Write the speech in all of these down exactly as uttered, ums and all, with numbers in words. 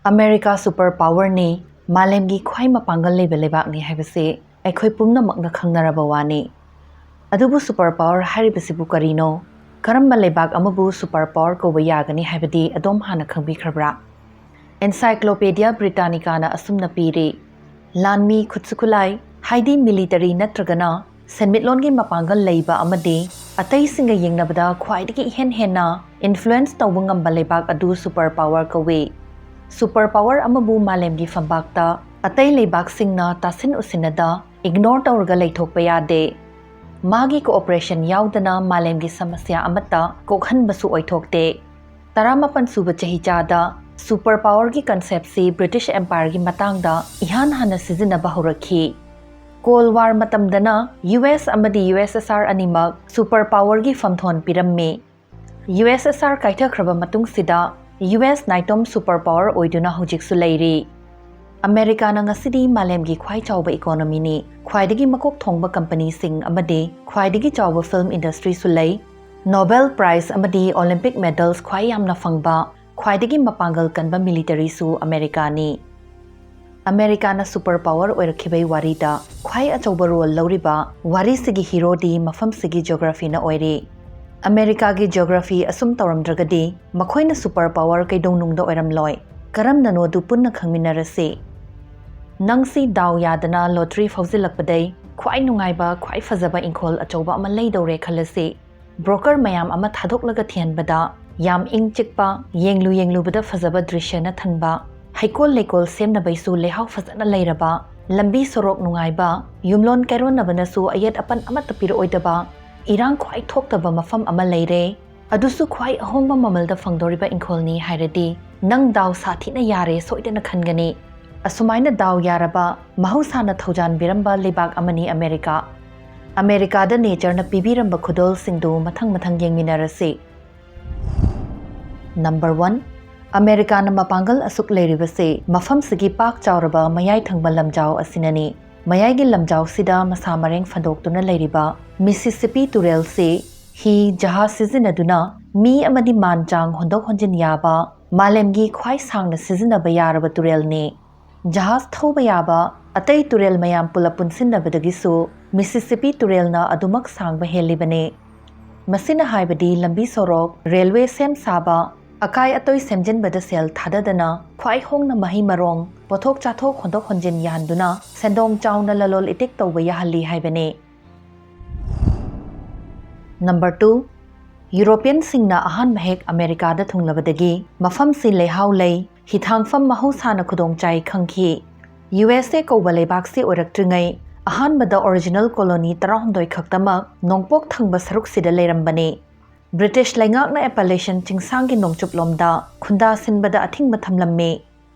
America super ꯄꯥꯋꯔꯅꯤ, ꯃꯥꯂꯦꯝꯒꯤ ꯈ꯭ꯋꯥꯏ ꯃꯄꯥꯡꯒꯜ ꯂꯩꯕ ꯂꯩꯕꯥꯛꯅꯤ ꯍꯥꯏꯕꯁꯤ ꯑꯩꯈꯣꯏ ꯄꯨꯝꯅꯃꯛꯅ ꯈꯪꯅꯔꯕ ꯋꯥꯅꯤ꯫ ꯑꯗꯨꯕꯨ ꯁꯨꯄꯔ ꯄꯥꯋꯔ ꯍꯥꯏꯔꯤꯕꯁꯤꯕꯨ ꯀꯔꯤꯅꯣ? ꯀꯔꯝꯕ ꯂꯩꯕꯥꯛ ꯑꯃꯕꯨ ꯁꯨꯄꯔ ꯄꯥꯋꯔ ꯀꯧꯕ ꯌꯥꯒꯅꯤ ꯍꯥꯏꯕꯗꯤ ꯑꯗꯣꯝ ꯍꯥꯟꯅ ꯈꯪꯕꯤꯈ꯭ꯔꯕ꯭ꯔꯥ? Encyclopedia Britannicaꯅ ꯑꯁꯨꯝꯅ ꯄꯤꯔꯤ, ꯂꯥꯟꯃꯤ ꯈꯨꯠꯁꯨ ꯈꯨꯠꯂꯥꯏ, ꯍꯥꯏꯗꯤ ꯃꯤꯂꯤꯇꯔꯤ ꯅꯠꯇ꯭ꯔꯒꯅ ꯁꯦꯟꯃꯤꯠꯂꯣꯟꯒꯤ ꯃꯄꯥꯡꯒꯜ ꯂꯩꯕ ꯑꯃꯗꯤ ꯑꯇꯩꯁꯤꯡꯒ ꯌꯦꯡꯅꯕꯗ ꯈ꯭ꯋꯥꯏꯗꯒꯤ ꯏꯍꯦꯟ ꯍꯦꯟꯅ ꯏꯟꯐ꯭ꯂꯨꯌꯦꯟꯁ ꯇꯧꯕ ꯉꯝꯕ ꯂꯩꯕꯥꯛ ꯑꯗꯨ ꯁꯨꯄꯔ ꯄꯥꯋꯔ ꯀꯧꯏ꯫ ꯁꯨꯄꯔ ꯄꯥꯋꯔ ꯑꯃꯕꯨ ꯃꯥꯂꯦꯝꯒꯤ ꯐꯝꯕꯥꯛꯇ ꯑꯇꯩ ꯂꯩꯕꯥꯛꯁꯤꯡꯅ ꯇꯥꯁꯤꯟ ꯎꯁꯤꯟꯅꯗ ꯏꯒꯅꯣꯔ ꯇꯧꯔꯒ ꯂꯩꯊꯣꯛꯄ ꯌꯥꯗꯦ꯫ ꯃꯥꯒꯤ ꯀꯣꯑꯣꯄꯔꯦꯁꯟ ꯌꯥꯎꯗꯅ ꯃꯥꯂꯦꯝꯒꯤ ꯁꯃꯁ꯭ꯌꯥ ꯑꯃꯠꯇ ꯀꯣꯛꯍꯟꯕꯁꯨ ꯑꯣꯏꯊꯣꯛꯇꯦ꯫ ꯇꯔꯥꯃꯥꯄꯟ ꯁꯨꯕ ꯆꯍꯤꯆꯥꯗ ꯁꯨꯄꯔ ꯄꯥꯋꯔꯒꯤ ꯀꯟꯁꯦꯞꯁꯤ ꯕ꯭ꯔꯤꯇꯤꯁ ꯑꯦꯝꯄꯥꯌꯔꯒꯤ ꯃꯇꯥꯡꯗ ꯏꯍꯥꯟ ꯍꯥꯟꯅ ꯁꯤꯖꯤꯟꯅꯕ ꯍꯧꯔꯛꯈꯤ꯫ ꯀꯣꯜ ꯋꯥꯔ ꯃꯇꯝꯗꯅ ꯌꯨ ꯑꯦꯁ ꯑꯃꯗꯤ ꯌꯨ ꯑꯦꯁ ꯑꯦꯁ ꯑꯥꯔ ꯑꯅꯤꯃꯛ ꯁꯨꯄꯔ ꯄꯥꯋꯔꯒꯤ ꯐꯝꯊꯣꯟ ꯄꯤꯔꯝꯃꯤ꯫ ꯌꯨ ꯑꯦꯁ ꯑꯦꯁ ꯑꯥꯔ ꯀꯥꯏꯊꯈ꯭ꯔꯕ ꯃꯇꯨꯡꯁꯤꯗ ꯌꯨ ꯑꯦꯁ ꯅꯥꯏꯇꯣꯝ ꯁꯨꯄꯔ ꯄꯥꯋꯔ ꯑꯣꯏꯗꯨꯅ ꯍꯧꯖꯤꯛꯁꯨ ꯂꯩꯔꯤ꯫ ꯑꯃꯦꯔꯤꯀꯥꯅ ꯉꯁꯤꯗꯤ ꯃꯥꯂꯦꯝꯒꯤ ꯈ꯭ꯋꯥꯏ ꯆꯥꯎꯕ ꯏꯀꯣꯅꯣꯃꯤꯅꯤ, ꯈ꯭ꯋꯥꯏꯗꯒꯤ ꯃꯀꯣꯛ ꯊꯣꯡꯕ ꯀꯝꯄꯅꯤꯁꯤꯡ ꯑꯃꯗꯤ ꯈ꯭ꯋꯥꯏꯗꯒꯤ ꯆꯥꯎꯕ ꯐꯤꯜꯝ ꯏꯟꯗꯁꯇ꯭ꯔꯤꯁꯨ ꯂꯩ꯫ ꯅꯣꯕꯦꯜ ꯄ꯭ꯔꯥꯏꯖ ꯑꯃꯗꯤ ꯑꯣꯂꯤꯝꯄꯤꯛ ꯃꯦꯗꯜꯁ ꯈ꯭ꯋꯥꯏ ꯌꯥꯝꯅ ꯐꯪꯕ, ꯈ꯭ꯋꯥꯏꯗꯒꯤ ꯃꯄꯥꯡꯒꯜ ꯀꯟꯕ ꯃꯤꯂꯤꯇꯔꯤꯁꯨ ꯑꯃꯦꯔꯤꯀꯥꯅꯤ꯫ ꯑꯃꯦꯔꯤꯀꯥꯅ ꯁꯨꯄꯔ ꯄꯥꯋꯔ ꯑꯣꯏꯔꯛꯈꯤꯕꯒꯤ ꯋꯥꯔꯤꯗ ꯈ꯭ꯋꯥꯏ ꯑꯆꯧꯕ ꯔꯣꯜ ꯂꯧꯔꯤꯕ ꯋꯥꯔꯤꯁꯤꯒꯤ ꯍꯤꯔꯣꯗꯤ ꯃꯐꯝꯁꯤꯒꯤ ꯖꯤꯑꯣꯒ꯭ꯔꯥꯐꯤꯅ ꯑꯣꯏꯔꯤ꯫ ꯑꯃꯦꯔꯤꯀꯥꯒꯤ ꯖꯤꯑꯣꯒ꯭ꯔꯥꯐꯤ ꯑꯁꯨꯝ ꯇꯧꯔꯝꯗ꯭ꯔꯒꯗꯤ ꯃꯈꯣꯏꯅ ꯁꯨꯄꯔ ꯄꯥꯋꯔ ꯀꯩꯗꯧꯅꯨꯡꯗ ꯑꯣꯏꯔꯝꯂꯣꯏ꯫ ꯀꯔꯝꯅꯅꯣꯗꯨ ꯄꯨꯟꯅ ꯈꯪꯃꯤꯟꯅꯔꯁꯤ꯫ ꯅꯪꯁꯤ ꯗꯥꯎ ꯌꯥꯗꯅ ꯂꯣꯇ꯭ꯔꯤ ꯐꯥꯎꯖꯤꯜꯂꯛꯄꯗꯩ ꯈ꯭ꯋꯥꯏ ꯅꯨꯡꯉꯥꯏꯕ, ꯈ꯭ꯋꯥꯏ ꯐꯖꯕ ꯏꯪꯈꯣꯜ ꯑꯆꯧꯕ ꯑꯃ ꯂꯩꯗꯧꯔꯦ ꯈꯜꯂꯁꯤ꯫ ꯕ꯭ꯔꯣꯀꯔ ꯃꯌꯥꯝ ꯑꯃ ꯊꯥꯗꯣꯛꯂꯒ ꯊꯤꯍꯟꯕꯗ ꯌꯥꯝ ꯏꯪ ꯆꯤꯛꯄ, ꯌꯦꯡꯂꯨ ꯌꯦꯡꯂꯨꯕꯗ ꯐꯖꯕ ꯗ꯭ꯔꯤꯁ꯭ꯌꯅ ꯊꯟꯕ, ꯍꯩꯀꯣꯜ ꯂꯩꯀꯣꯜ ꯁꯦꯝꯅꯕꯩꯁꯨ ꯂꯩꯍꯥꯎ ꯐꯖꯅ ꯂꯩꯔꯕ, ꯂꯝꯕꯤ ꯁꯣꯔꯣꯛ ꯅꯨꯡꯉꯥꯏꯕ, ꯌꯨꯝꯂꯣꯟ ꯀꯩꯔꯣꯟꯅꯕꯅꯁꯨ ꯑꯌꯦꯠ ꯑꯄꯟ ꯑꯃꯠꯇ ꯄꯤꯔꯛꯑꯣꯏꯗꯕ, ꯏꯔꯥꯡ ꯈ꯭ꯋꯥꯏ ꯊꯣꯛꯇꯕ ꯃꯐꯝ ꯑꯃ ꯂꯩꯔꯦ꯫ ꯑꯗꯨꯁꯨ ꯈ꯭ꯋꯥꯏ ꯑꯍꯣꯡꯕ ꯃꯃꯜꯗ ꯐꯪꯗꯧꯔꯤꯕ ꯏꯪꯈꯣꯜꯅꯤ ꯍꯥꯏꯔꯗꯤ ꯅꯪ ꯗꯥꯎ ꯁꯥꯊꯤꯅ ꯌꯥꯔꯦ ꯁꯣꯏꯗꯅ ꯈꯟꯒꯅꯤ꯫ ꯑꯁꯨꯃꯥꯏꯅ ꯗꯥꯎ ꯌꯥꯔꯕ, ꯃꯍꯧꯁꯥꯅ ꯊꯧꯖꯥꯟꯕꯤꯔꯝꯕ ꯂꯩꯕꯥꯛ ꯑꯃꯅꯤ ꯑꯃꯦꯔꯤꯀꯥ꯫ ꯑꯃꯦꯔꯤꯀꯥꯗ ꯅꯦꯆꯔꯅ ꯄꯤꯕꯤꯔꯝꯕ ꯈꯨꯗꯣꯜꯁꯤꯡꯗꯨ ꯃꯊꯪ ꯃꯊꯪ ꯌꯦꯡꯃꯤꯟꯅꯔꯁꯤ꯫ ꯅꯝꯕꯔ ꯋꯥꯟ, ꯑꯃꯦꯔꯤꯀꯥꯅ ꯃꯄꯥꯡꯒꯜ ꯑꯁꯨꯛ ꯂꯩꯔꯤꯕꯁꯤ ꯃꯐꯝꯁꯤꯒꯤ ꯄꯥꯛ ꯆꯥꯎꯔꯕ ꯃꯌꯥꯏ ꯊꯪꯕ ꯂꯝꯖꯥꯎ ꯑꯁꯤꯅꯅꯤ꯫ ꯃꯌꯥꯏꯒꯤ ꯂꯝꯖꯥꯎꯁꯤꯗ ꯃꯁꯥ ꯃꯔꯦꯡ ꯐꯟꯗꯣꯛꯇꯨꯅ ꯂꯩꯔꯤꯕ ꯃꯤꯁꯤꯁꯤꯄꯤ ꯇꯨꯔꯦꯜꯁꯤ ꯍꯤ, ꯖꯍꯥꯖ ꯁꯤꯖꯤꯟꯅꯗꯨꯅ ꯃꯤ ꯑꯃꯗꯤ ꯃꯥꯟ ꯆꯥꯡ ꯍꯣꯟꯗꯣꯛ ꯍꯣꯟꯖꯤꯟ ꯌꯥꯕ, ꯃꯥꯂꯦꯝꯒꯤ ꯈ꯭ꯋꯥꯏ ꯁꯥꯡꯅ ꯁꯤꯖꯤꯟꯅꯕ ꯌꯥꯔꯕ ꯇꯨꯔꯦꯜꯅꯤ꯫ ꯖꯍꯥꯖ ꯊꯧꯕ ꯌꯥꯕ ꯑꯇꯩ ꯇꯨꯔꯦꯜ ꯃꯌꯥꯝ ꯄꯨꯂꯞ ꯄꯨꯟꯁꯤꯟꯅꯕꯗꯒꯤꯁꯨ ꯃꯤꯁꯤꯁꯤꯄꯤ ꯇꯨꯔꯦꯜꯅ ꯑꯗꯨꯃꯛ ꯁꯥꯡꯕ ꯍꯦꯜꯂꯤꯕꯅꯤ꯫ ꯃꯁꯤꯅ ꯍꯥꯏꯕꯗꯤ ꯂꯝꯕꯤ ꯁꯣꯔꯣꯛ, ꯔꯦꯜꯋꯦ ꯁꯦꯝ ꯁꯥꯕ, ꯑꯀꯥꯏ ꯑꯇꯣꯏ ꯁꯦꯝꯖꯤꯟꯕꯗ ꯁꯦꯜ ꯊꯥꯗꯗꯅ ꯈ꯭ꯋꯥꯏ ꯍꯣꯡꯅ ꯃꯍꯩ ꯃꯔꯣꯡ, ꯄꯣꯠꯊꯣꯛ ꯆꯥꯊꯣꯛ ꯍꯣꯟꯗꯣꯛ ꯍꯣꯟꯖꯤꯟ ꯌꯥꯍꯟꯗꯨꯅ ꯁꯦꯟꯗꯣꯡ ꯆꯥꯎꯅ ꯂꯂꯣꯟ ꯏꯇꯤꯛ ꯇꯧꯕ ꯌꯥꯍꯜꯂꯤ ꯍꯥꯏꯕꯅꯤ꯫ ꯅꯝꯕꯔ ꯇꯨ, ꯌꯨꯔꯣꯄꯤꯌꯟꯁꯤꯡꯅ ꯑꯍꯥꯟꯕ ꯍꯦꯛ ꯑꯃꯦꯔꯤꯀꯥꯗ ꯊꯨꯡꯂꯕꯗꯒꯤ ꯃꯐꯝꯁꯤ ꯂꯩꯍꯥꯎ ꯂꯩ, ꯍꯤꯊꯥꯡꯐꯝ ꯃꯍꯧꯁꯥꯅ ꯈꯨꯗꯣꯡ ꯆꯥꯏ ꯈꯪꯈꯤ꯫ ꯌꯨ ꯑꯦꯁ ꯑꯦ ꯀꯧꯕ ꯂꯩꯕꯥꯛꯁꯤ ꯑꯣꯏꯔꯛꯇ꯭ꯔꯤꯉꯩ ꯑꯍꯥꯟꯕꯗ ꯑꯣꯔꯤꯖꯤꯅꯦꯜ ꯀꯣꯂꯣꯅꯤ ꯇꯔꯥꯍꯨꯝꯗꯣꯏ ꯈꯛꯇꯃꯛ ꯅꯣꯡꯄꯣꯛ ꯊꯪꯕ ꯁꯔꯨꯛꯁꯤꯗ ꯂꯩꯔꯝꯕꯅꯤ꯫ ꯕ꯭ꯔꯤꯇꯤꯁ ꯂꯩꯉꯥꯛꯅ ꯑꯦꯄꯥꯂꯦꯁꯤꯌꯟ ꯆꯤꯡꯁꯥꯡꯒꯤ ꯅꯣꯡꯆꯨꯞꯂꯣꯝꯗ ꯈꯨꯟꯗꯥ ꯁꯤꯟꯕꯗ ꯑꯊꯤꯡꯕ ꯊꯝꯂꯝꯃꯤ꯫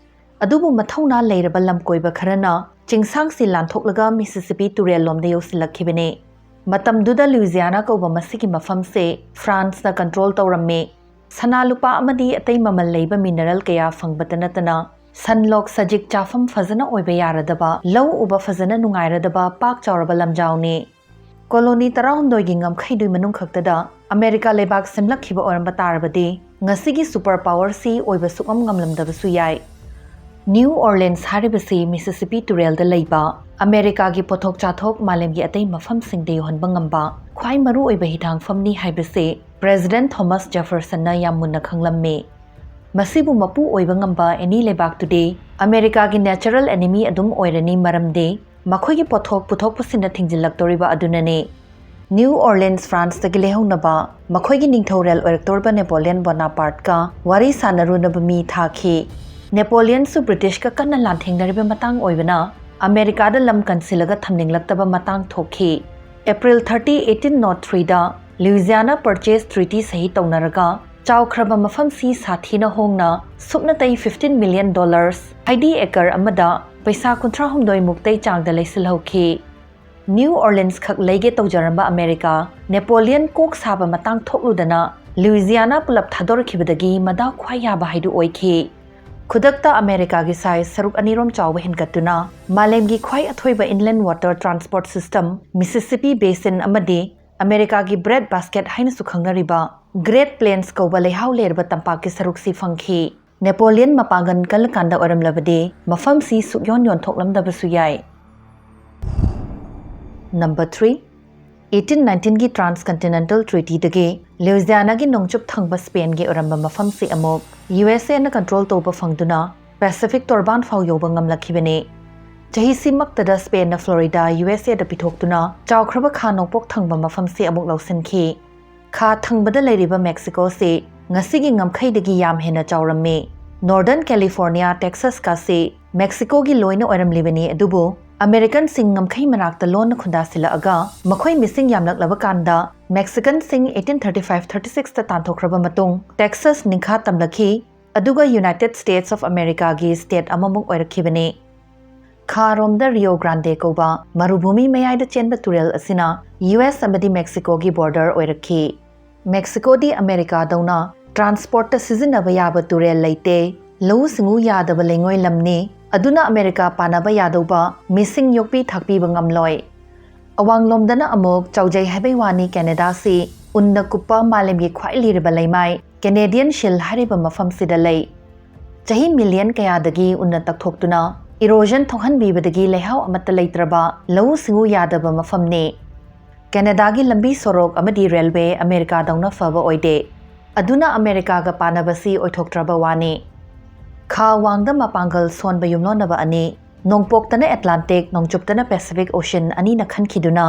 ꯑꯗꯨꯕꯨ ꯃꯊꯧꯅꯥ ꯂꯩꯔꯕ ꯂꯝꯀꯣꯏꯕ ꯈꯔꯅ ꯆꯤꯡꯁꯥꯡꯁꯤ ꯂꯥꯟꯊꯣꯛꯂꯒ ꯃꯤꯁꯤꯁꯤꯄꯤ ꯇꯨꯔꯦꯜꯂꯣꯝꯗ ꯌꯧꯁꯤꯜꯂꯛꯈꯤꯕꯅꯤ꯫ ꯃꯇꯝꯗꯨꯗ ꯂꯨꯏꯖꯤꯌꯥꯅꯥ ꯀꯧꯕ ꯃꯁꯤꯒꯤ ꯃꯐꯝꯁꯦ ꯐ꯭ꯔꯥꯟꯁꯅ ꯀꯟꯇ꯭ꯔꯣꯜ ꯇꯧꯔꯝꯃꯤ꯫ ꯁꯅꯥ ꯂꯨꯄꯥ ꯑꯃꯗꯤ ꯑꯇꯩ ꯃꯃꯜ ꯂꯩꯕ ꯃꯤꯅꯔꯦꯜ ꯀꯌꯥ ꯐꯪꯕꯇ ꯅꯠꯇꯅ ꯁꯟ ꯂꯣꯛ ꯁꯖꯤꯛ ꯆꯥꯐꯝ ꯐꯖꯅ ꯑꯣꯏꯕ ꯌꯥꯔꯗꯕ, ꯂꯧ ꯎꯕ ꯐꯖꯅ ꯅꯨꯡꯉꯥꯏꯔꯗꯕ ꯄꯥꯛ ꯆꯥꯎꯔꯕ ꯂꯝꯖꯥꯎꯅꯤ꯫ ꯀꯣꯂꯣꯅꯤ ꯇꯔꯥꯍꯨꯝꯗꯣꯏꯒꯤ ꯉꯝꯈꯩꯗꯨꯒꯤ ꯃꯅꯨꯡ ꯈꯛꯇꯗ ꯑꯃꯦꯔꯤꯀꯥ ꯂꯩꯕꯥꯛ ꯁꯦꯝꯂꯛꯈꯤꯕ ꯑꯣꯏꯔꯝꯕ ꯇꯥꯔꯕꯗꯤ ꯉꯁꯤꯒꯤ ꯁꯨꯄꯔ ꯄꯥꯋꯔꯁꯤ ꯑꯣꯏꯕ ꯁꯨꯛꯉꯝ ꯉꯝꯂꯝꯗꯕꯁꯨ ꯌꯥꯏ꯫ ꯅ꯭ꯌꯨ ꯑꯣꯔꯂꯤꯟꯁ ꯍꯥꯏꯔꯤꯕꯁꯤ ꯃꯤꯁꯤꯁꯤꯄꯤ ꯇꯨꯔꯦꯜꯗ ꯂꯩꯕ ꯑꯃꯦꯔꯤꯀꯥꯒꯤ ꯄꯣꯠꯊꯣꯛ ꯆꯥꯊꯣꯛ ꯃꯥꯂꯦꯝꯒꯤ ꯑꯇꯩ ꯃꯐꯝꯁꯤꯡꯗ ꯌꯧꯍꯟꯕ ꯉꯝꯕ ꯈ꯭ꯋꯥꯏ ꯃꯔꯨꯑꯣꯏꯕ ꯍꯤꯊꯥꯡꯐꯝꯅꯤ ꯍꯥꯏꯕꯁꯤ ꯄ꯭ꯔꯦꯁꯤꯗꯦꯟꯠ ꯊꯣꯃꯥꯁ ꯖꯦꯐꯔꯁꯟꯅ ꯌꯥꯝ ꯃꯨꯟꯅ ꯈꯪꯂꯝꯃꯤ꯫ ꯃꯁꯤꯕꯨ ꯃꯄꯨ ꯑꯣꯏꯕ ꯉꯝꯕ ꯑꯦꯅꯤ ꯂꯩꯕꯥꯛꯇꯨꯗꯤ ꯑꯃꯦꯔꯤꯀꯥꯒꯤ ꯅꯦꯆꯔꯦꯜ ꯑꯦꯅꯤꯃꯤ ꯑꯗꯨꯝ ꯑꯣꯏꯔꯅꯤ, ꯃꯔꯝꯗꯤ ꯃꯈꯣꯏꯒꯤ ꯄꯣꯠꯊꯣꯛ ꯄꯨꯊꯣꯛ ꯄꯨꯁꯤꯟꯅ ꯊꯤꯡꯖꯤꯜꯂꯛꯇꯧꯔꯤꯕ ꯑꯗꯨꯅꯅꯤ꯫ ꯅ꯭ꯌꯨ ꯑꯣꯔꯂꯤꯟꯁ ꯐ꯭ꯔꯥꯟꯁꯇꯒꯤ ꯂꯩꯍꯧꯅꯕ ꯃꯈꯣꯏꯒꯤ ꯅꯤꯡꯊꯧꯔꯦꯜ ꯑꯣꯏꯔꯛꯇꯧꯔꯤꯕ ꯅꯦꯄꯣꯂꯤꯌꯟ ꯕꯣꯅꯥꯄꯥꯔꯠꯀ ꯋꯥꯔꯤ ꯁꯥꯟꯅꯔꯨꯅꯕ ꯃꯤ ꯊꯥꯈꯤ꯫ ꯅꯦꯄꯣꯂꯤꯌꯟꯁꯨ ꯕ꯭ꯔꯤꯇꯤꯁꯀ ꯀꯟꯅ ꯂꯥꯟꯊꯦꯡꯅꯔꯤꯕ ꯃꯇꯥꯡ ꯑꯣꯏꯕꯅ ꯑꯃꯦꯔꯤꯀꯥꯗ ꯂꯝ ꯀꯟꯁꯤꯜꯂꯒ ꯊꯝꯅꯤꯡꯂꯛꯇꯕ ꯃꯇꯥꯡ ꯊꯣꯛꯈꯤ꯫ ꯑꯦꯄ꯭ꯔꯤꯜ ꯊꯥꯔꯇꯤ, ꯑꯩꯠꯇꯤꯟ ꯅꯣꯠ ꯊ꯭ꯔꯤꯗ ꯂꯨꯏꯖꯤꯌꯥꯅꯥ ꯄꯔꯆꯦꯁ ꯇ꯭ꯔꯤꯇꯤ ꯁꯍꯤ ꯇꯧꯅꯔꯒ ꯆꯥꯎꯈ꯭ꯔꯕ ꯃꯐꯝꯁꯤ ꯁꯥꯊꯤꯅ ꯍꯣꯡꯅ ꯁꯨꯞꯅꯇꯩ ꯐꯤꯐꯇꯤꯟ ꯃꯤꯂꯤꯌꯟ ꯗꯣꯂꯔꯁ, ꯍꯥꯏꯗꯤ ꯑꯦꯀꯔ ꯑꯃꯗ ꯄꯩꯁꯥ ꯀꯨꯟꯊ꯭ꯔꯥꯍꯨꯝꯗꯣꯏ ꯃꯨꯛꯇꯩ ꯆꯥꯡꯗ ꯂꯩꯁꯤꯜꯍꯧꯈꯤ꯫ ꯅ꯭ꯌꯨ ꯑꯣꯔꯂꯤꯟꯁ ꯈꯛ ꯂꯩꯒꯦ ꯇꯧꯖꯔꯝꯕ ꯑꯃꯦꯔꯤꯀꯥ ꯅꯦꯄꯣꯂꯤꯌꯟ ꯀꯣꯛ ꯁꯥꯕ ꯃꯇꯥꯡ ꯊꯣꯛꯂꯨꯗꯅ ꯂꯨꯏꯖꯤꯌꯥꯅꯥ ꯄꯨꯂꯞ ꯊꯥꯗꯣꯔꯛꯈꯤꯕꯗꯒꯤ ꯃꯗꯥꯎ ꯈ꯭ꯋꯥꯏ ꯌꯥꯕ ꯍꯥꯏꯗꯨ ꯑꯣꯏꯈꯤ꯫ ꯈꯨꯗꯛꯇ ꯑꯃꯦꯔꯤꯀꯥꯒꯤ ꯁꯥꯏꯖ ꯁꯔꯨꯛ ꯑꯅꯤꯔꯣꯝ ꯆꯥꯎꯕ ꯍꯦꯟꯒꯠꯇꯨꯅ ꯃꯥꯂꯦꯝꯒꯤ ꯈ꯭ꯋꯥꯏ ꯑꯊꯣꯏꯕ inland water transport system Mississippi basin ꯑꯃꯗꯤ ꯑꯃꯦꯔꯤꯀꯥꯒꯤ ꯕ꯭ꯔꯦꯗ ꯕꯥꯁꯀꯦꯠ ꯍꯥꯏꯅꯁꯨ ꯈꯪꯅꯔꯤꯕ ꯒ꯭ꯔꯦꯠ ꯄ꯭ꯂꯦꯟꯁ ꯀꯧꯕ ꯂꯩꯍꯥꯎ ꯂꯩꯔꯕ ꯇꯝꯄꯥꯛꯀꯤ ꯁꯔꯨꯛꯁꯤ ꯐꯪꯈꯤ꯫ ꯅꯦꯄꯣꯂꯤꯌꯟ ꯃꯄꯥꯡꯒꯜ ꯀꯜꯂꯀꯥꯟꯗ ꯑꯣꯏꯔꯝꯂꯕꯗꯤ ꯃꯐꯝꯁꯤ ꯁꯨꯛꯌꯣꯟ ꯌꯣꯟꯊꯣꯛꯂꯝꯗꯕꯁꯨ ꯌꯥꯏ꯫ Number three, eighteen nineteenꯒꯤ Transcontinental Treatyꯗꯒꯤ ꯂꯨꯏꯖꯤꯌꯥꯅꯥꯒꯤ ꯅꯣꯡꯆꯨꯞ ꯊꯪꯕ ꯁ꯭ꯄꯦꯟꯒꯤ ꯑꯣꯏꯔꯝꯕ ꯃꯐꯝꯁꯤ ꯑꯃꯨꯛ USAꯅ control ꯇꯧꯕ ꯐꯪꯗꯨꯅ Pacific ꯇꯣꯔꯕꯥꯟ ꯐꯥꯎ ꯌꯧꯕ ꯉꯝꯂꯛꯈꯤꯕꯅꯤ꯫ ꯆꯍꯤꯁꯤꯃꯛꯇꯗ ꯁ꯭ꯄꯦꯟꯅ ꯐ꯭ꯂꯣꯔꯤꯗꯥ USAꯗ ꯄꯤꯊꯣꯛꯇꯨꯅ ꯆꯥꯎꯈ꯭ꯔꯕ ꯈꯥ ꯅꯣꯡꯄꯣꯛ ꯊꯪꯕ ꯃꯐꯝꯁꯤ ꯑꯃꯨꯛ ꯂꯧꯁꯤꯟꯈꯤ꯫ ꯈꯥ ꯊꯪꯕꯗ ꯂꯩꯔꯤꯕ ꯃꯦꯛꯁꯤꯀꯣꯁꯤ ꯉꯁꯤꯒꯤ ꯉꯝꯈꯩꯗꯒꯤ ꯌꯥꯝ ꯍꯦꯟꯅ ꯆꯥꯎꯔꯝꯃꯤ꯫ Northern California, Texasꯀꯁꯤ ꯃꯦꯛꯁꯤꯀꯣꯒꯤ ꯂꯣꯏꯅ ꯑꯣꯏꯔꯝꯂꯤꯕꯅꯤ, ꯑꯗꯨꯕꯨ ꯑꯃꯦꯔꯤꯀꯟꯁꯤꯡ ꯉꯝꯈꯩ ꯃꯅꯥꯛꯇ ꯂꯣꯟꯅ ꯈꯨꯟꯗꯥꯁꯤꯜꯂꯛꯑꯒ ꯃꯈꯣꯏ ꯃꯤꯁꯤꯡ ꯌꯥꯝꯂꯛꯂꯕ ꯀꯥꯟꯗ ꯃꯦꯛꯁꯤꯀꯟꯁꯤꯡ eighteen thirty five thirty sixꯇ ꯇꯥꯟꯊꯣꯛꯈ꯭ꯔꯕ ꯃꯇꯨꯡ ꯇꯦꯛꯁꯥꯁ ꯅꯤꯡꯈꯥ ꯇꯝꯂꯛꯈꯤ, ꯑꯗꯨꯒ United States of Americaꯒꯤ state ꯑꯃꯃꯨꯛ ꯑꯣꯏꯔꯛꯈꯤꯕꯅꯤ꯫ ꯈꯥꯔꯣꯝꯗ ꯔꯤꯑꯣ ꯒ꯭ꯔꯥꯟꯗꯦ ꯀꯧꯕ ꯃꯔꯨꯚꯨꯃꯤ ꯃꯌꯥꯏꯗ ꯆꯦꯟꯕ ꯇꯨꯔꯦꯜ ꯑꯁꯤꯅ US ꯑꯃꯗꯤ ꯃꯦꯛꯁꯤꯀꯣꯒꯤ border ꯑꯣꯏꯔꯛꯈꯤ꯫ ꯃꯦꯛꯁꯤꯀꯣꯗꯤ ꯑꯃꯦꯔꯤꯀꯥꯗꯧꯅ transportꯇ ꯁꯤꯖꯤꯟꯅꯕ ꯌꯥꯕ ꯇꯨꯔꯦꯜ ꯂꯩꯇꯦ꯫ ꯂꯧꯎ ꯁꯤꯡꯎ ꯌꯥꯗꯕ ꯂꯩꯉꯣꯏ ꯂꯝꯅꯤ, ꯑꯗꯨꯅ ꯑꯃꯦꯔꯤꯀꯥ ꯄꯥꯟꯅꯕ ꯌꯥꯗꯧꯕ ꯃꯤꯁꯤꯡ ꯌꯣꯛꯄꯤ ꯊꯥꯛꯄꯤꯕ ꯉꯝꯂꯣꯏ꯫ ꯑꯋꯥꯡꯂꯣꯝꯗꯅ ꯑꯃꯨꯛ ꯆꯥꯎꯖꯩ ꯍꯥꯏꯕꯩ ꯋꯥꯅꯤ, ꯀꯦꯅꯦꯗꯥꯁꯤ ꯎꯟꯅ ꯀꯨꯞꯄ ꯃꯥꯂꯦꯝꯒꯤ ꯈ꯭ꯋꯥꯏ ꯂꯤꯔꯕ ꯂꯩꯃꯥꯏ Canadian Shield ꯍꯥꯏꯔꯤꯕ ꯃꯐꯝꯁꯤꯗ ꯂꯩ꯫ ꯆꯍꯤ ꯃꯤꯂꯤꯌꯟ ꯀꯌꯥꯗꯒꯤ ꯎꯟꯅ ꯇꯛꯊꯣꯛꯇꯨꯅ erosion ꯊꯣꯛꯍꯟꯕꯤꯕꯗꯒꯤ ꯂꯩꯍꯥꯎ ꯑꯃꯠꯇ ꯂꯩꯇ꯭ꯔꯕ ꯂꯧꯎ ꯁꯤꯡꯎ ꯌꯥꯗꯕ ꯃꯐꯝꯅꯤ꯫ ꯀꯦꯅꯦꯗꯥꯒꯤ ꯂꯝꯕꯤ ꯁꯣꯔꯣꯛ ꯑꯃꯗꯤ ꯔꯦꯜꯋꯦ ꯑꯃꯦꯔꯤꯀꯥꯗꯧꯅ ꯐꯕ ꯑꯣꯏꯗꯦ꯫ ꯑꯗꯨꯅ ꯑꯃꯦꯔꯤꯀꯥꯒ ꯄꯥꯅꯕꯁꯤ ꯑꯣꯏꯊꯣꯛꯇ꯭ꯔꯕ ꯋꯥꯅꯤ꯫ ꯈꯥ ꯋꯥꯡꯗ ꯃꯄꯥꯡꯒꯜ ꯁꯣꯟꯕ ꯌꯨꯝꯂꯣꯟꯅꯕ ꯑꯅꯤ, ꯅꯣꯡꯄꯣꯛꯇꯅ ꯑꯦꯠꯂꯥꯟꯇꯤꯛ, ꯅꯣꯡꯆꯨꯞꯇꯅ ꯄꯦꯁꯤꯐꯤꯛ ꯑꯣꯁꯤꯟ ꯑꯅꯤꯅ ꯈꯟꯈꯤꯗꯨꯅ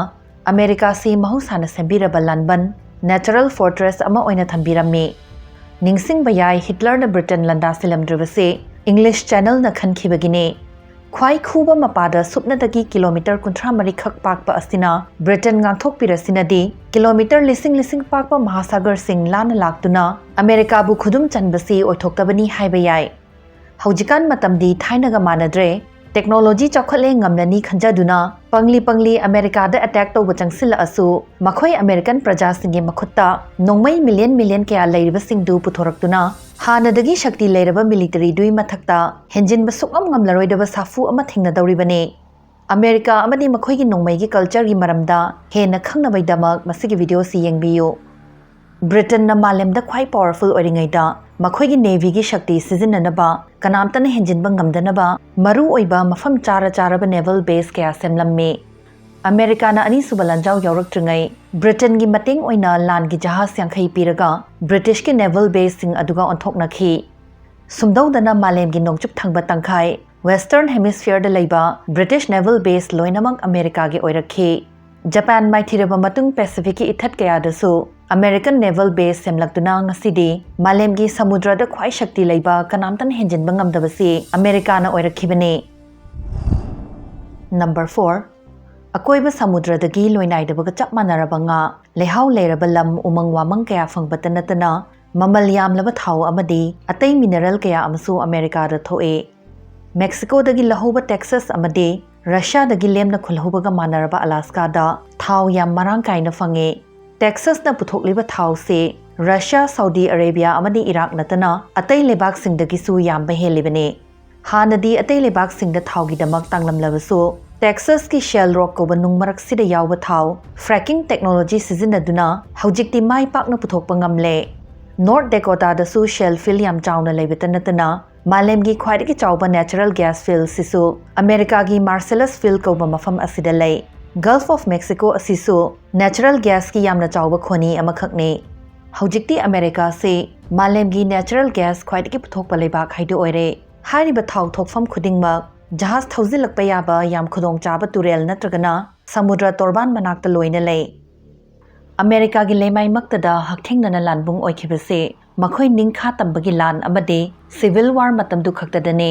ꯑꯃꯦꯔꯤꯀꯥꯁꯤ ꯃꯍꯧꯁꯥꯅ ꯁꯦꯝꯕꯤꯔꯕ ꯂꯥꯟꯕꯟ, natural fortress ꯑꯃ ꯑꯣꯏꯅ ꯊꯝꯕꯤꯔꯝꯃꯤ꯫ ꯅꯤꯡꯁꯤꯡꯕ ꯌꯥꯏ, ꯍꯤꯠꯂꯔꯅ ꯕ꯭ꯔꯤꯇꯦꯟ ꯂꯥꯟꯗꯥꯁꯤꯜꯂꯝꯗ꯭ꯔꯤꯕꯁꯤ English Channelꯅ ꯈꯟꯈꯤꯕꯒꯤꯅꯤ꯫ ꯈ꯭ꯋꯥꯏ ꯈꯨꯕ ꯃꯄꯥꯗ ꯁꯨꯞꯅꯗꯒꯤ ꯀꯤꯂꯣꯃꯤꯇꯔ ꯀꯨꯟꯊ꯭ꯔꯥ ꯃꯔꯤ ꯈꯛ ꯄꯥꯛꯄ ꯑꯁꯤꯅ ꯕ꯭ꯔꯤꯇꯦꯟ ꯉꯥꯛꯊꯣꯛꯄꯤꯔꯁꯤꯅꯗꯤ ꯀꯤꯂꯣꯃꯤꯇꯔ ꯂꯤꯁꯤꯡ ꯂꯤꯁꯤꯡ ꯄꯥꯛꯄ ꯃꯍꯥꯁꯥꯒꯔꯁꯤꯡ ꯂꯥꯟꯅ ꯂꯥꯛꯇꯨꯅ ꯑꯃꯦꯔꯤꯀꯥꯕꯨ ꯈꯨꯗꯨꯝ ꯆꯟꯕꯁꯤ ꯑꯣꯏꯊꯣꯛꯇꯕꯅꯤ ꯍꯥꯏꯕ ꯌꯥꯏ꯫ ꯍꯧꯖꯤꯛꯀꯥꯟ ꯃꯇꯝꯗꯤ ꯊꯥꯏꯅꯒ ꯃꯥꯟꯅꯗ꯭ꯔꯦ꯫ ꯇꯦꯛꯅꯣꯂꯣꯖꯤ ꯆꯥꯎꯈꯠꯂꯦ ꯉꯝꯂꯅꯤ ꯈꯟꯖꯗꯨꯅ ꯄꯪꯂꯤ ꯄꯪꯂꯤ ꯑꯃꯦꯔꯤꯀꯥꯗ attack ꯇꯧꯕ ꯆꯪꯁꯤꯜꯂꯛꯑꯁꯨ ꯃꯈꯣꯏ ꯑꯃꯦꯔꯤꯀꯟ ꯄ꯭ꯔꯖꯥꯁꯤꯡꯒꯤ ꯃꯈꯨꯠꯇ ꯅꯣꯡꯃꯩ ꯃꯤꯂꯤꯌꯟ ꯃꯤꯂꯤꯌꯟ ꯀꯌꯥ ꯂꯩꯔꯤꯕꯁꯤꯡꯗꯨ ꯄꯨꯊꯣꯔꯛꯇꯨꯅ ꯍꯥꯟꯅꯗꯒꯤ ꯁꯛꯇꯤ ꯂꯩꯔꯕ ꯃꯤꯂꯤꯇꯔꯤꯗꯨꯒꯤ ꯃꯊꯛꯇ ꯍꯦꯟꯖꯤꯟꯕ ꯁꯨꯛꯉꯝ ꯉꯝꯂꯔꯣꯏꯗꯕ ꯁꯥꯐꯨ ꯑꯃ ꯊꯦꯡꯅꯗꯧꯔꯤꯕꯅꯤ꯫ ꯑꯃꯦꯔꯤꯀꯥ ꯑꯃꯗꯤ ꯃꯈꯣꯏꯒꯤ ꯅꯣꯡꯃꯩꯒꯤ cultureꯒꯤ ꯃꯔꯝꯗ ꯍꯦꯟꯅ ꯈꯪꯅꯕꯒꯤꯗꯃꯛ ꯃꯁꯤꯒꯤ videoꯁꯤ ꯌꯦꯡꯕꯤꯌꯨ꯫ ꯕ꯭ꯔꯤꯇꯟꯅ ꯃꯥꯂꯦꯝꯗ ꯈ꯭ꯋꯥꯏ powerful ꯑꯣꯏꯔꯤꯉꯩꯗ ꯃꯈꯣꯏꯒꯤ navyꯒꯤ ꯁꯛꯇꯤ ꯁꯤꯖꯤꯟꯅꯅꯕ ꯀꯅꯥꯝꯇꯅ ꯍꯦꯟꯖꯤꯟꯕ ꯉꯝꯗꯅꯕ ꯃꯔꯨ ꯑꯣꯏꯕ ꯃꯐꯝ ꯆꯥꯔ ꯆꯥꯔꯕ naval base ꯀꯌꯥ ꯁꯦꯝꯂꯝꯃꯤ꯫ ꯑꯃꯦꯔꯤꯀꯥꯅ ꯑꯅꯤꯁꯨꯕ ꯂꯥꯟꯖꯥꯎ ꯌꯥꯎꯔꯛꯇ꯭ꯔꯤꯉꯩ ꯕ꯭ꯔꯤꯇꯟꯒꯤ ꯃꯇꯦꯡ ꯑꯣꯏꯅ ꯂꯥꯟꯒꯤ ꯖꯍꯥꯖ ꯌꯥꯡꯈꯩ ꯄꯤꯔꯒ ꯕ꯭ꯔꯤꯇꯤꯁꯀꯤ naval baseꯁꯤꯡ ꯑꯗꯨꯒ ꯑꯣꯟꯊꯣꯛꯅꯈꯤ꯫ ꯁꯨꯝꯗꯧꯗꯅ ꯃꯥꯂꯦꯝꯒꯤ ꯅꯣꯡꯆꯨꯞ ꯊꯪꯕ ꯇꯪꯈꯥꯏ, Western Hemisphereꯗ ꯂꯩꯕ British naval base ꯂꯣꯏꯅꯃꯛ ꯑꯃꯦꯔꯤꯀꯥꯒꯤ ꯑꯣꯏꯔꯛꯈꯤ꯫ ꯖꯄꯥꯟ ꯃꯥꯏꯊꯤꯔꯕ ꯃꯇꯨꯡ Pacificꯀꯤ ꯏꯊꯠ ꯀꯌꯥꯗꯁꯨ American naval base ꯁꯦꯝꯂꯛꯇꯨꯅ ꯉꯁꯤꯗꯤ ꯃꯥꯂꯦꯝꯒꯤ ꯁꯃꯨꯗ꯭ꯔꯗ ꯈ꯭ꯋꯥꯏ ꯁꯛꯇꯤ ꯂꯩꯕ, ꯀꯅꯥꯝꯇꯅ ꯍꯦꯟꯖꯤꯟꯕ ꯉꯝꯗꯕꯁꯤ ꯑꯃꯦꯔꯤꯀꯥꯅ ꯑꯣꯏꯔꯛꯈꯤꯕꯅꯤ꯫ Number four, ꯑꯀꯣꯏꯕ ꯁꯃꯨꯗ꯭ꯔꯗꯒꯤ ꯂꯣꯏꯅꯥꯏꯗꯕꯒ ꯆꯞ ꯃꯥꯟꯅꯔꯕ ꯉꯥ, ꯂꯩꯍꯥꯎ ꯂꯩꯔꯕ ꯂꯝ, ꯎꯃꯪ ꯋꯥꯃꯪ ꯀꯌꯥ ꯐꯪꯕꯇ ꯅꯠꯇꯅ ꯃꯃꯜ ꯌꯥꯝꯂꯕ ꯊꯥꯎ ꯑꯃꯗꯤ ꯑꯇꯩ mineral ꯀꯌꯥ ꯑꯃꯁꯨ ꯑꯃꯦꯔꯤꯀꯥꯗ ꯊꯣꯛꯏ꯫ ꯃꯦꯛꯁꯤꯀꯣꯗꯒꯤ ꯂꯧꯍꯧꯕ Texas ꯑꯃꯗꯤ ꯔꯁꯤꯌꯥꯗꯒꯤ ꯂꯦꯝꯅ ꯈꯨꯜꯍꯧꯕꯒ ꯃꯥꯟꯅꯔꯕ Alaskaꯗ ꯊꯥꯎ ꯌꯥꯝ ꯃꯔꯥꯡ ꯀꯥꯏꯅ ꯐꯪꯉꯤ꯫ Texasꯅ ꯄꯨꯊꯣꯛꯂꯤꯕ ꯊꯥꯎꯁꯤ ꯔꯁꯤꯌꯥ, ꯁꯥꯎꯗꯤ ꯑꯔꯦꯕꯤꯌꯥ ꯑꯃꯗꯤ ꯏꯔꯥꯛ ꯅꯠꯇꯅ ꯑꯇꯩ ꯂꯩꯕꯥꯛꯁꯤꯡꯗꯒꯤꯁꯨ ꯌꯥꯝꯕ ꯍꯦꯜꯂꯤꯕꯅꯤ꯫ ꯍꯥꯟꯅꯗꯤ ꯑꯇꯩ ꯂꯩꯕꯥꯛꯁꯤꯡꯗ ꯊꯥꯎꯒꯤꯗꯃꯛ ꯇꯥꯡꯂꯝꯂꯕꯁꯨ, Texasꯀꯤ shale rock ꯀꯧꯕ ꯅꯨꯡ ꯃꯔꯛꯁꯤꯗ ꯌꯥꯎꯕ ꯊꯥꯎ fracking technology ꯁꯤꯖꯤꯟꯅꯗꯨꯅ ꯍꯧꯖꯤꯛꯇꯤ ꯃꯥꯏ ꯄꯥꯛꯅ ꯄꯨꯊꯣꯛꯄ ꯉꯝꯂꯦ꯫ North Dakotaꯗꯁꯨ shale field ꯌꯥꯝ ꯆꯥꯎꯅ ꯂꯩꯕꯇ ꯅꯠꯇꯅ, ꯃꯥꯂꯦꯝꯒꯤ ꯈ꯭ꯋꯥꯏꯗꯒꯤ ꯆꯥꯎꯕ natural gas field ꯁꯤꯁꯨ ꯑꯃꯦꯔꯤꯀꯥꯒꯤ Marcellus Field ꯀꯧꯕ ꯃꯐꯝ ꯑꯁꯤꯗ ꯂꯩ꯫ Gulf of Mexico ꯑꯁꯤꯁꯨ natural gasꯀꯤ ꯌꯥꯝꯅ ꯆꯥꯎꯕ ꯈꯣꯅꯤ ꯑꯃꯈꯛꯅꯤ꯫ ꯍꯧꯖꯤꯛꯇꯤ ꯑꯃꯦꯔꯤꯀꯥꯁꯤ ꯃꯥꯂꯦꯝꯒꯤ natural gas ꯈ꯭ꯋꯥꯏꯗꯒꯤ ꯄꯨꯊꯣꯛꯄ ꯂꯩꯕꯥꯛ ꯍꯥꯏꯗꯨ ꯑꯣꯏꯔꯦ꯫ ꯍꯥꯏꯔꯤꯕ ꯊꯥꯎ ꯊꯣꯛꯐꯝ ꯈꯨꯗꯤꯡꯃꯛ ꯖꯍꯥꯖ ꯊꯧꯖꯤꯜꯂꯛꯄ ꯌꯥꯕ ꯌꯥꯝ ꯈꯨꯗꯣꯡꯆꯥꯕ ꯇꯨꯔꯦꯜ ꯅꯠꯇ꯭ꯔꯒꯅ ꯁꯃꯨꯗ꯭ꯔ ꯇꯣꯔꯕꯥꯟ ꯃꯅꯥꯛꯇ ꯂꯣꯏꯅ ꯂꯩ꯫ ꯑꯃꯦꯔꯤꯀꯥꯒꯤ ꯂꯩꯃꯥꯏꯃꯛꯇꯗ ꯍꯛꯊꯦꯡꯅꯅ ꯂꯥꯟꯕꯨꯡ ꯑꯣꯏꯈꯤꯕꯁꯤ ꯃꯈꯣꯏ ꯅꯤꯡꯈꯥ ꯇꯝꯕꯒꯤ ꯂꯥꯟ ꯑꯃꯗꯤ civil war ꯃꯇꯝꯗꯨ ꯈꯛꯇꯗꯅꯤ꯫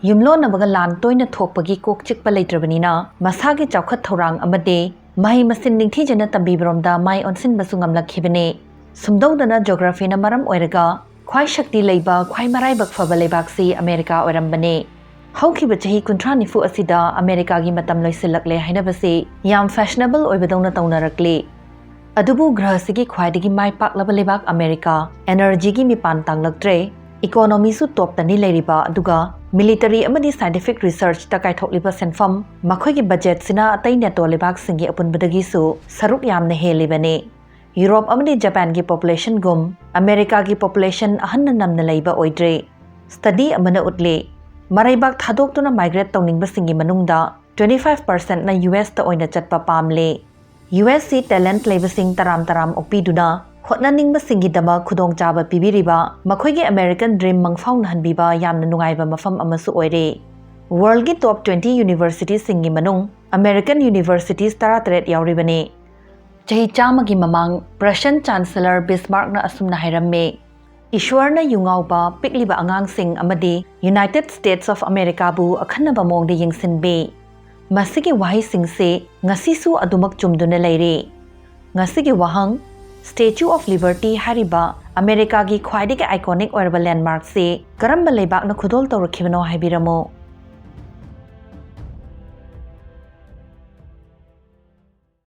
ꯌꯨꯝꯂꯣꯟꯅꯕꯒ ꯂꯥꯟ ꯇꯣꯏꯅ ꯊꯣꯛꯄꯒꯤ ꯀꯣꯛ ꯆꯤꯛꯄ ꯂꯩꯇ꯭ꯔꯕꯅꯤꯅ, ꯃꯁꯥꯒꯤ ꯆꯥꯎꯈꯠ ꯊꯧꯔꯥꯡ ꯑꯃꯗꯤ ꯃꯍꯩ ꯃꯁꯤꯡ ꯅꯤꯡꯊꯤꯖꯅ ꯇꯝꯕꯤꯕꯔꯣꯝꯗ ꯃꯥꯏ ꯑꯣꯟꯁꯤꯟꯕꯁꯨ ꯉꯝꯂꯛꯈꯤꯕꯅꯤ꯫ ꯁꯨꯝꯗꯧꯗꯅ geographyꯅ ꯃꯔꯝ ꯑꯣꯏꯔꯒ ꯈ꯭ꯋꯥꯏ ꯁꯛꯇꯤ ꯂꯩꯕ, ꯈ꯭ꯋꯥꯏ ꯃꯔꯥꯏꯕꯛ ꯐꯕ ꯂꯩꯕꯥꯛꯁꯤ ꯑꯃꯦꯔꯤꯀꯥ ꯑꯣꯏꯔꯝꯕꯅꯤ꯫ ꯍꯧꯈꯤꯕ ꯆꯍꯤ ꯀꯨꯟꯊ꯭ꯔꯥ ꯅꯤꯐꯨ ꯑꯁꯤꯗ ꯑꯃꯦꯔꯤꯀꯥꯒꯤ ꯃꯇꯝ ꯂꯣꯏꯁꯤꯜꯂꯛꯂꯦ ꯍꯥꯏꯅꯕꯁꯤ ꯌꯥꯝ fashionable ꯑꯣꯏꯕꯗꯧꯅ ꯇꯧꯅꯔꯛꯂꯤ꯫ ꯑꯗꯨꯕꯨ ꯒ꯭ꯔꯍꯁꯤꯒꯤ ꯈ꯭ꯋꯥꯏꯗꯒꯤ ꯃꯥꯏ ꯄꯥꯛꯂꯕ ꯂꯩꯕꯥꯛ ꯑꯃꯦꯔꯤꯀꯥ energyꯒꯤ ꯃꯤꯄꯥꯟ ꯇꯥꯡꯂꯛꯇ꯭ꯔꯦ꯫ Economy ꯁꯨ top ꯇꯅꯤ ꯂꯩꯔꯤꯕ, ꯑꯗꯨꯒ military ꯑꯃꯗꯤ scientific research ꯇ ꯀꯥꯏꯊꯣꯛꯂꯤꯕ ꯁꯦꯟꯐꯝ, ꯃꯈꯣꯏꯒꯤ budget ꯁꯤꯅ ꯑꯇꯩ NATO ꯂꯩꯕꯥꯛꯁꯤꯡꯒꯤ ꯑꯄꯨꯟꯕꯗꯒꯤꯁꯨ ꯁꯔꯨꯛ ꯌꯥꯝꯅ ꯍꯦꯜꯂꯤꯕꯅꯤ꯫ ꯌꯨꯔꯣꯞ ꯑꯃꯗꯤ ꯖꯄꯥꯟꯒꯤ population ꯒꯨꯝ ꯑꯃꯦꯔꯤꯀꯥꯒꯤ population ꯑꯍꯟꯅ ꯅꯝꯅ ꯂꯩꯕ ꯑꯣꯏꯗ꯭ꯔꯤ꯫ Study ꯑꯃꯅ ꯎꯠꯂꯤ, ꯃꯔꯩꯕꯥꯛ ꯊꯥꯗꯣꯛꯇꯨꯅ migrate ꯇꯧꯅꯤꯡꯕꯁꯤꯡꯒꯤ ꯃꯅꯨꯡꯗ twenty five percent ꯅ U S ꯇ ꯑꯣꯏꯅ ꯆꯠꯄ ꯄꯥꯝꯂꯤ꯫ U S ꯁꯤ talent ꯂꯩꯕꯁꯤꯡ ꯇꯔꯥꯝ ꯇꯔꯥꯝ ꯑꯣꯛꯄꯤꯗꯨꯅ ꯍꯣꯠꯅꯅꯤꯡꯕꯁꯤꯡꯒꯤꯗꯃꯛ ꯈꯨꯗꯣꯡꯆꯥꯕ ꯄꯤꯕꯤꯔꯤꯕ ꯃꯈꯣꯏꯒꯤ American dream ꯃꯪꯐꯥꯎꯅꯍꯟꯕꯤꯕ ꯌꯥꯝꯅ ꯅꯨꯡꯉꯥꯏꯕ ꯃꯐꯝ ꯑꯃꯁꯨ ꯑꯣꯏꯔꯦ꯫ World ꯒꯤ top twenty university ꯁꯤꯡꯒꯤ ꯃꯅꯨꯡ American universities ꯇꯔꯥꯇꯔꯦꯠ ꯌꯥꯎꯔꯤꯕꯅꯤ꯫ ꯆꯍꯤ ꯆꯥꯝꯃꯒꯤ ꯃꯃꯥꯡ Prussian Chancellor Bismarck ꯅ ꯑꯁꯨꯝꯅ ꯍꯥꯏꯔꯝꯃꯤ, "ꯏꯁ꯭ꯋꯔꯅ ꯌꯨꯉꯥꯎꯕ ꯄꯤꯛꯂꯤꯕ ꯑꯉꯥꯡꯁꯤꯡ ꯑꯃꯗꯤ United States of America ꯕꯨ ꯑꯈꯟꯅꯕ ꯃꯑꯣꯡꯗ ꯌꯦꯡꯁꯤꯟꯕꯤ꯫" ꯃꯁꯤꯒꯤ ꯋꯥꯍꯩꯁꯤꯡꯁꯤ ꯉꯁꯤꯁꯨ ꯑꯗꯨꯃꯛ ꯆꯨꯝꯗꯨꯅ ꯂꯩꯔꯤ꯫ ꯉꯁꯤꯒꯤ ꯋꯥꯍꯪ, Statue of Liberty ꯍꯥꯏꯔꯤꯕ ꯑꯃꯦꯔꯤꯀꯥꯒꯤ ꯈ꯭ꯋꯥꯏꯗꯒꯤ iconic ꯑꯣꯏꯔꯕ landmark ꯁꯤ ꯀꯔꯝꯕ ꯂꯩꯕꯥꯛꯅ ꯈꯨꯗꯣꯜ ꯇꯧꯔꯛꯈꯤꯕꯅꯣ ꯍꯥꯏꯕꯤꯔꯝꯃꯨ꯫